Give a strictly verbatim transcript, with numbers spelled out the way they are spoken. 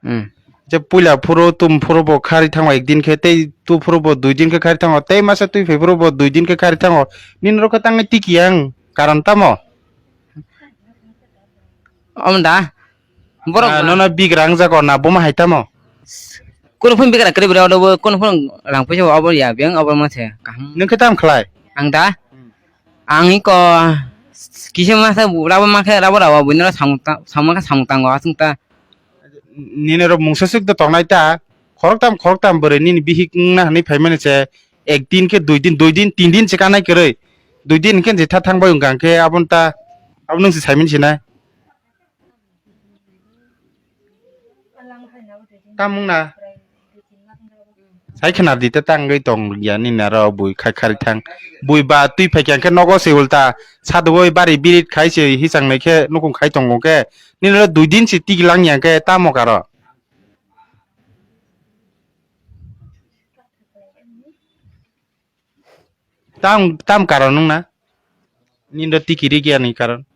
Hmm. Je puila phuru tum phuru bo khari thango ek din khe, tei tu phuru bo dui din khe khari thango, tei masa twi phai phuru bo dui din khe khari thango. Nini rok khe tangwi tiki yang karon tamo? Om da. Borok Ah, nono bigra wng jago na buma hai tamo? Kono phun bigra kre bra odo kono phun rang puisa obo ya beng obo ma se kaham. Nung khe tam khlai? Ang da? Hmm. Ang iko kisa ma sa rabo ma khe rabo rabo buino samung ta-, samung khe samung tango asung ta. Nini rok mungsa suk do tongnai ta, khoroktam khoroktam bwrwi nini bihik wngna hwnwi phaimani se, ek din khe dui din, dui din, tin din se kanai kwrwi, dui din khe je tha thang bai wngkha khe aboni ta, abo nwng se saimani sinai. Tamung na. Sai khna di ta tangwi tong ya nini aro bui khai khari thang. Bui ba twi phai khe nogo se ulta. Sadwoi bari birit khai se hisang nai khe nukung khai tongo khe. Nini ro dui din se tigi lang ya khe tamo karo. Tam, tam karon wng na? Nini do tiki rikya ni karon.